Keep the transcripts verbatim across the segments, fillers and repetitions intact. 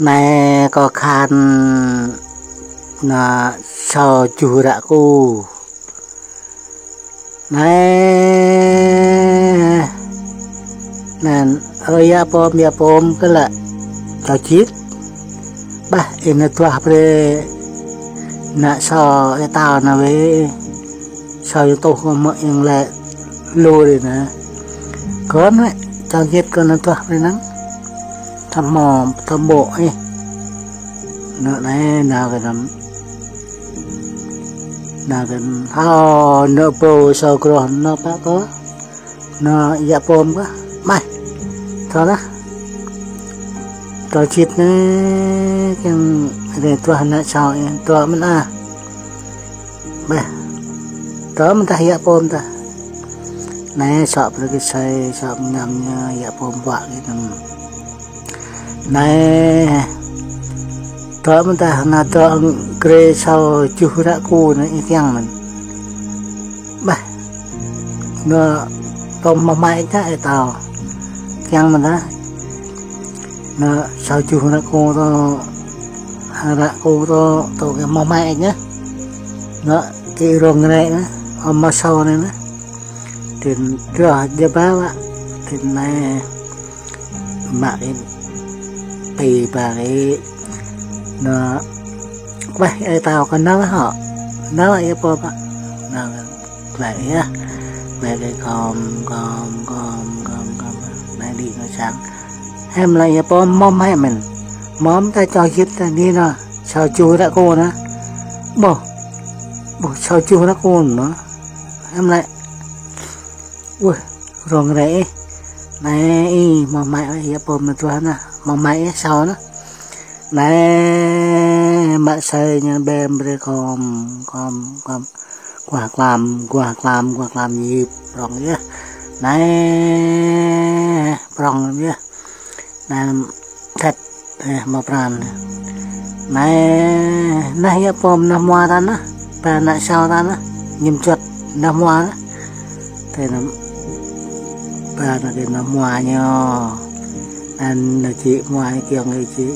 Anai kâo khan nă sâo juh ră ku. Anai, anŭn, ơ, yă pôm, yă pôm kơ lă. Čô čit. Bah, ih nao duah brơi nă sâo ih tao nă wĕ. Sâo ih tuh kơ mă ih lĕ lu ri nă. Kơ nă, čô čit kơ nao duah brơi năng. Tăm mô, tăm mô ih. Nă anai, nao kơ năm. Nao kơ năm. Hâo, nao pô sâo groh, nao pă kơ. Nao yă pôm kơ. Mai. Thâo lah. Thâo čit nă, kiăng rai duah nă sâo ih, thâo mơ̆n ah. Bah. Thâo mơ̆n tah yă pôm tah. Anai, sŏk brơi kơ sai, sŏk mơñam ñu yă pôm ƀuă kơ năm. Anai, thâo mơ̆n tah nă thâo grê sâo juh ră ku nă ih kiăng mơ̆n. Bah, nă tơm mơh mai čă ih tao. Kiăng mơ̆n tah. Nă sâo juh ră ku tơ, ră ku tơ, tơ kơ mơh mai čă. Nă kơ rong rĕ nă, ơ mơh sâo nă nă. Tin, tơl jơbal lah. Tin anai. Mă ih pĭ ba ri. Nă, weh, ih tao kơ nao hŏ. Nao yă pôm hă. Nao, glăi yơh. Glăi kơ gom, gom, gom, gom, gom. Anai đĭ nao sang. Hiư̆m lĕ yă pôm mơ̆m hĕ mơ̆n. Mơ̆m tah čô čit tah anai nă. Sâo juh ră ku nă. Ƀuh. Ƀuh, sâo juh ră ku nă. Hiư̆m lĕ. Weh, rong rĕ ih. Anai ih, mơh mai ih, yă pôm nao duah nă. Mơh mai ih sâo nă. Anai, mă sai ñu bem brơi khom, khom, khom. Guah klam, guah klam, guah klam yip, prong yơh. Anai, prong yơh. Anai, thĕt, ơ, mă pran. Anai, nă yă pôm nă hmua ta nă. Ba nă sâo ta nă. Ñim čuăt nă hmua nă. Tơ nă, ba nă kơ nă hmua ñu. Anŭn nă čih hmua kiăng kơ čih.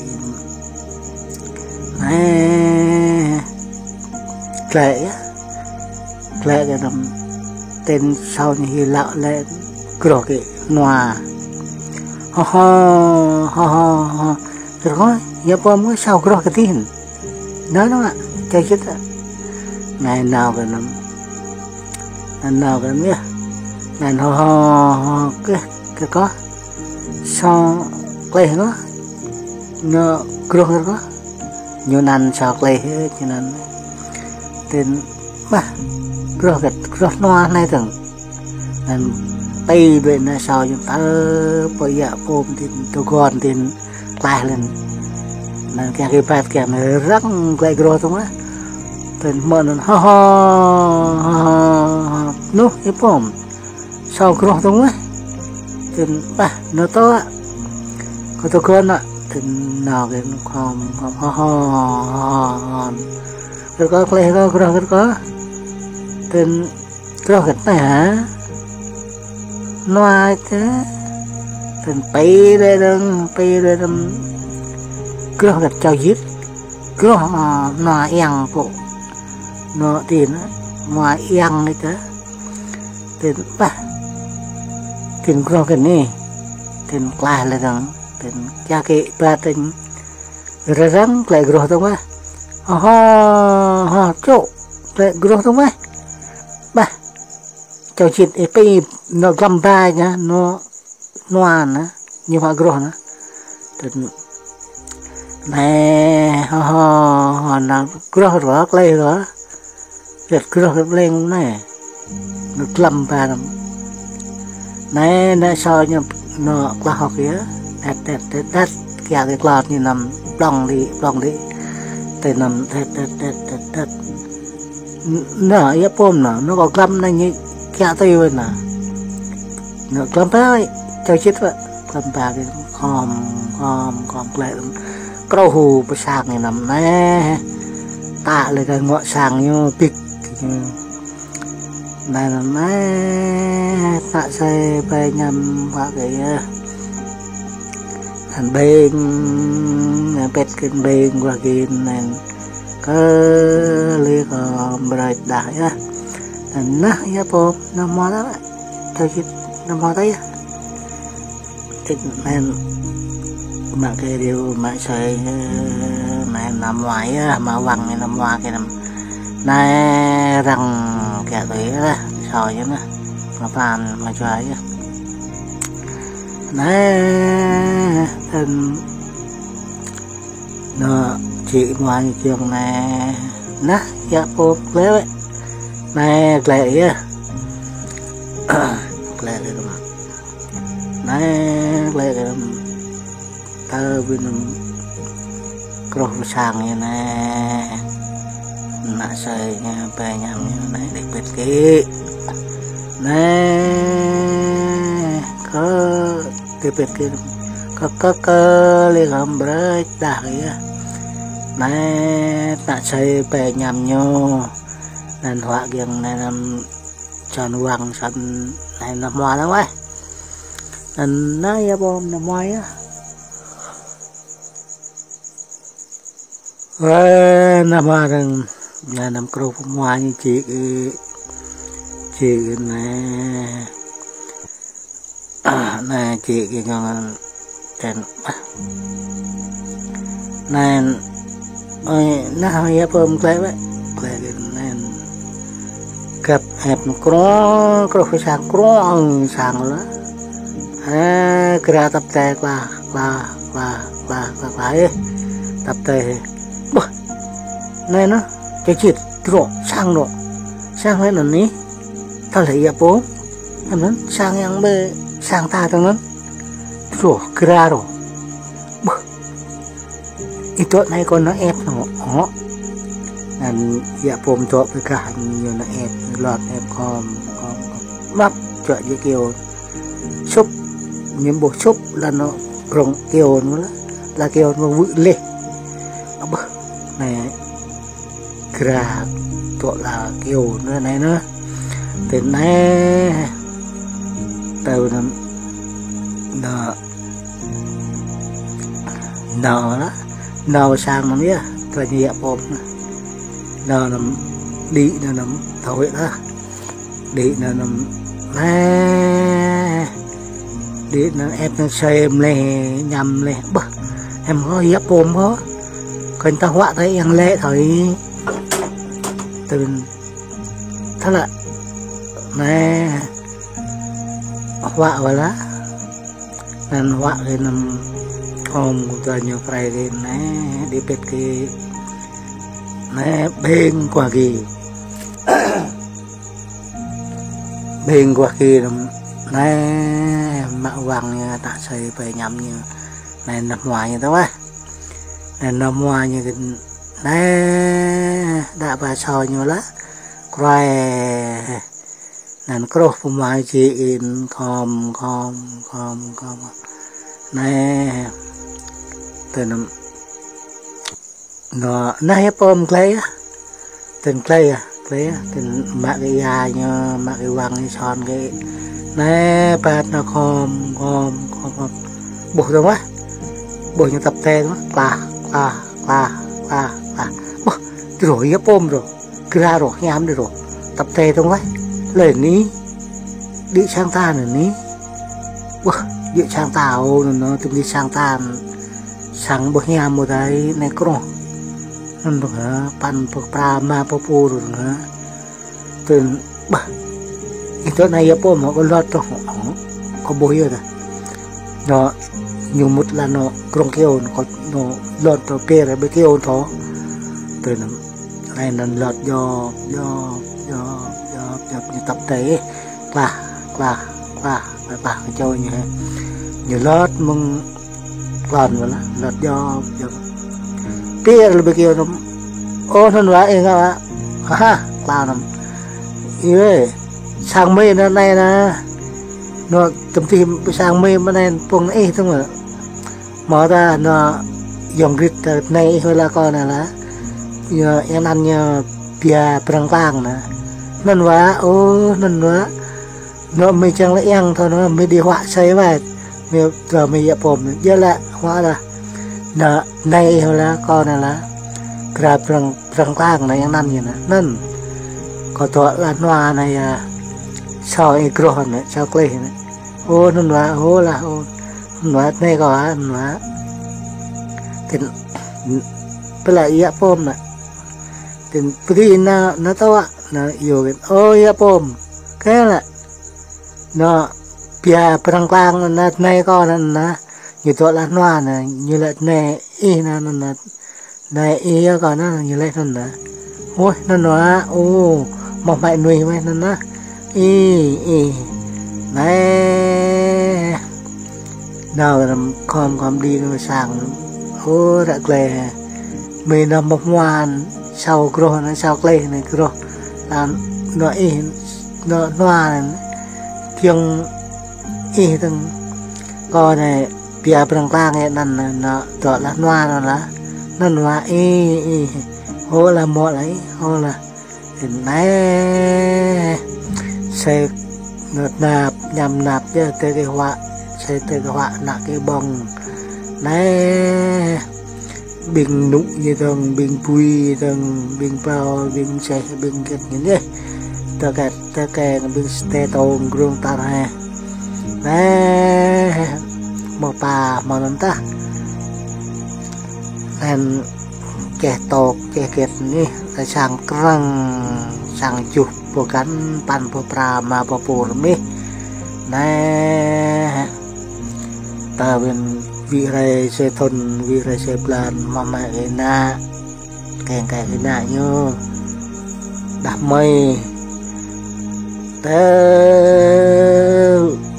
Ơ, glăi yơh. Glăi kơ năm tin sâo ñu hi lăo lĕ groh kơ nua. Hơ hơ, hơ hơ, hơ. Groh, yă pôm kơ sâo groh kơ tin. Nao nao, čai čit. Anai nao kơ năm. Anai nao kơ năm yơh. Anai hơ hơ, hơ, kơ, kơ kơ. Sâo kleh kơ. Nao groh kơ kơ. Ñu anŭn sâo kleh, ñu anŭn. Tin, bah, groh kơ, groh nua anai tơ̆ng. Anŭn pĭ brơi nă sâo ñu tơ, pô yă pôm tin, tơgŏn tin. Klaih lĕn. Anŭn kiăng kơ bat kiăng răng glăi groh tơ̆ng weh. Tơ̆n mơ̆n anŭn hơ hơ, hơ hơ, hơ. Nŭh, yă pôm. Sâo groh tơ̆ng weh. Tơ̆n bah, nao tơ. Kơ tơgŏn nă. Tơ̆n nao kơ khom, khom, hơ hơ, hơ hơ. Kơ kơ klaih kơ groh kơ kơ. Tơ̆n groh kơ anai hă. Nua tơ. Tơ̆n pĭ lĕ dơ̆ng, pĭ lĕ dơ̆ng. Groh kơ čô čit. Groh, ơ, nua yang pô. Nua tin, nua yang tơ. Tơ̆n bah. Tơ̆n groh kơ anai. Tơ̆n klaih lĕ dơ̆ng. Tơ̆n kiăng kơ bat tơ̆n. Răng răng glăi groh tơ̆ng weh. Hơ hơ, hơ, čô. Glăi groh tơ̆ng weh. Bah. Čô čit ih pĭ nao glăm ba ñu, nao nua nă, ñu mă groh nă. Tơ̆n anai, hơ hơ, hơ, nao groh rŏ, klaih rŏ. Rĕt groh rĕt leng anai. Nao glăm ba năm. Anai, nă sâo ñu nao klaih hŏk yơh. Tĕt, tĕt, tĕt, tĕt. Kiăng kơ klot ñu năm plŏng đĭ, plŏng đĭ. Tơ năm tĕt, tĕt, tĕt, tĕt, tĕt. Nă, yă pôm nă, nă kơ glăm nă ñu kiăng tui weh nă. Nă glăm ba, čô čit weh. Glăm ba kơ khom, khom, khom glăi. Krô hu pơ sang ñu năm anai. Tă lĕ kơ ngŏ sang ñu pĭk. Anai năm anai, tă sai ƀai ñăm wă kơ yơh. Anŭn ƀing, anŭn pĕt kơ ƀing guah gin anŭn. Kơ lĕ kơ brơi đah yơh. Anŭn nah yơh pô, anŭn mơ̆ ta. Tơ kit anŭn mơ̆ ta yơh. Tĭt anŭn mă kơ điêu mă sơi, anŭn anŭn mơ̆ yơh, mă wăng anŭn mơ̆ kơ anŭn. Anai răng kơ tui yơh, sơi yơh nah. Mă pran mă jua yơh. Anai, tơ̆n. Anŭn, čĭ mơ̆ ñu kiăng anai. Nah, yă pô glĕ wĕ. Anai, glĕ yơh. Glĕ kơ anŭn. Anai, glĕ kơ anŭn. Tơ ƀing anŭn. Kroh pơ sang yơh anai. Ană sơi ñu pơ ñam ñu anai, đĭ pĕt kơ. Anai, kơ Tơ pĕt kơ, kơ, kơ, kơ, lĕ gơ̆m brơi đah yơh. Anai, ană sơi pơ ñam ñu. Anŭn huă giăng anŭn, anŭn čon wăng čon, anŭn, anŭn mơ̆ anŭn wai. Anŭn, anŭn yơh pô, anŭn mơ̆ yơh. Wai, anŭn mơ̆ anŭn, anŭn kroh pơ mơ̆ ñu čĭ kơ, čĭ kơ anai. Anai čĭ kơ ngăn ten. Anai, ơi, anŭn yơh pô glĕ wĕ. Glĕ kơ anŭn. Găp ĕp kroh, kroh pơ sang kroh, sang lah. Anai, gra tăp tê kla, kla, kla, kla, kla, kla, ê. Tăp tê. Ƀuh. Anai anŭn, čơčit, truh, sang truh. Sang anŭn anai. Tơlơi yă pô. Anŭn, sang yang ƀe, sang ta tơ̆ng anŭn. Truh, gra truh. Ƀuh. Ih dŏ anai kơ anŭn ĕp anŭn. Ơ. Anŭn yă pô dŏ pơ gah ñu anŭn ĕp, lŏn ĕp khŏm, khŏm, khŏm. Măp, čuă jĕ kơyâo. Sŭp, ñu ƀuh sŭp, lah anŭn brŏng kơyâo anŭn lah. Lah kơyâo anŭn wư̆ leh. Aƀuh, anai. Gra dŏ lah kơyâo anŭn anai anŭn. Tơ anai. Tơ anŭn. Anŭn. Anŭn lah. Anŭn sang anŭn yơh. Tơ ñu yă pô anŭn. Anŭn anŭn. Đĭ anŭn anŭn. Tơwĕ lah. Đĭ anŭn anŭn. Anai. Đĭ anŭn ĕp anŭn sơi mlĕ, ñam mlĕ. Ƀuh. Em kơ yă pô kơ. Kơ ta huă tơ yang lĕ thoi. Tơ ƀing. Tơ lah. Anai. Huă wă lah. Anŭn huă kơ anŭn ôm kơ tơ ñu prai kơ anai. Đĭ pĕt kơ. Anai ƀing guah gin. Ƀing guah gin anŭn, anai, mă wăng ñu, ană sơi pơ ñam ñu. Anai, anŭn mơ̆ ñu tơ wah. Anai, anŭn mơ̆ ñu kơ, anai, đă ba sơi ñu lah. Kruai. Anŭn kroh pơ mơ̆ čĭ in, khŏm, khŏm, khŏm, khŏm. Anai, tơ anŭn. Anŭn, anai yơh pô glĕ yơh. Tơ̆n glĕ yơh, glĕ yơh. Tơ̆n mă kơ ia ñu, mă kơ wăng ñu čon kơ. Anai, ƀă anŭn khŏm, khŏm, khŏm, khŏm. Ƀuh tơ̆ng wah. Ƀuh ñu tăp tê tơ̆ng wah. Klah, klah, klah, klah, klah. Ƀuh, truh yơh pô truh. Gra truh, hiam truh. Tăp tê tơ̆ng wah. Lĕ anai. Đĭ sang ta anŭn anai. Ƀuh, đĭ sang ta ôh, anŭn, anŭn, tơ̆m đĭ sang ta. Sang ƀuh hiam ƀu dai, anai kroh. Anŭn ƀuh hă, păn ƀuh pra ma ƀuh pur hă. Tơ̆n ƀah. Ih dŏ anai yơh pô mơ̆ kơ lŏt truh. Kơ ƀuh yơh ta. Anŭn ñu mŭt lah anŭn krong kơyâo anŭn kơ anŭn lŏt truh pơr ƀơi kơyâo anŭn. Tơ̆n anai anŭn lŏt djŏp, djŏp, djŏp, djŏp, djŏp ñu tăp tê. Klah, klah, klah, klah, klah kơ čô ñu. Ñu lŏt mơ̆ng klon wơ̆t lah, lŏt djŏp, djŏp. Pơr lĕ ƀơi kơyâo anŭn. Ơ, anŭn wă, ih ngă wă. Ha ha, klao anŭn. Ih wĕ, sang mơi anŭn anai anŭn. Anŭn tơ̆m tih sang mơi mơ̆ anai pơ̆ng ih tơ̆ng wă. Mơ̆ ta anŭn yŏng grit ta anai ih wơ̆t lah kơ anai lah. Yua, yang anŭn ñu pia prăng klang anŭn. Anŭn wă, ơ, anŭn wă. Anŭn mơi čang lĕ yang thâo anŭn mơi đĭ huă sơi wă. Mơi, tơlơi mơi yă pôm anai. Yơh lah, hua lah. Anai, anai ih lah, kâo anai lah. Pơră prăng, prăng klang anai yang anăn yơh anai. Anăn. Kâo dŏ lah nua anai yơh. Asâo ih groh anai, asâo klih anai. Ơ, anăn wa, ơ lah, ơ. Anăn wa, anai kâo, anăn wa. Tơl, pơlă yă pôm anai. Tơl, pơgi anai, anai tŏ, anai yua kơ. Ơ, yă pôm. Kơ lah. Anai, pia prăng klang anai, anai kâo anai, anai. Ñu dŏ lah nua anai, ñu laĭ anai ih anai, anai, anai. Anai ih yơh kâo anai, ñu laĭ anai, anai. Ơ, anăn wa, ơ, mơ̆ mă nuih mơ̆ anăn anai. Ih, ih. Anai. Anai, khŏm, khŏm đĭ anai sang. Ơ, ră glai. Mơi anai mơ̆ hmuan, asâo groh anai, asâo klih anai groh. Anăn, anai ih, anai nua anai. Kiăng ih tơ̆ng. Kâo anai, pia prăng klang yơh anăn, anai, anai, dŏ lah nua anai lah. Anăn wa, ih, ih. Ơ lah mơ̆ lah, ih, ơ lah. Anai, sĕ năp năp, ñăm năp yơh tơ kơ huă, sĕ tơ kơ huă ană kơ ƀơ̆ng. Anai, ƀing nŭ ñu dơ̆ng, ƀing bui dơ̆ng, ƀing pao, ƀing čeh, ƀing gĕt ñu yơh. Tơ kơ, tơ kơ ƀing stê tông grông tar hĕ. Anai, mơ̆ pa, mơ̆ anăn tah. Anăn, čeh tôk, čeh gĕt anai, tơ sang krăng, sang juh boh găn, păn boh pra, rơma boh pur mih. Anai, tơ ƀing wĭ rai sĕ thŭn, wĭ rai sĕ blan, mă mă ina, keng keng ina ñu. Đah mơi. Tơ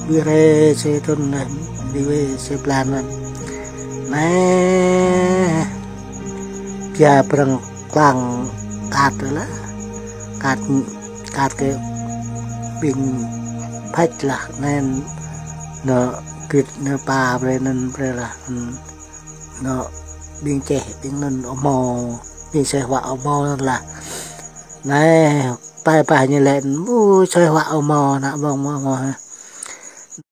wĭ rai sĕ thŭn anai, wĭ rai sĕ blan anai. Anai. Pia prăng klang kat lah. Kat, kat kơ ƀing phač lah anŭn, anŭn gĕt anŭn pa brơi anŭn brơi lah. Anŭn ƀing čeh, ƀing anŭn amâo, ƀing asơi huă amâo anŭn lah. Anai, pai pai ñu laĭ, ƀu asơi huă amâo, ană ƀơ̆ng amâo, amâo hă.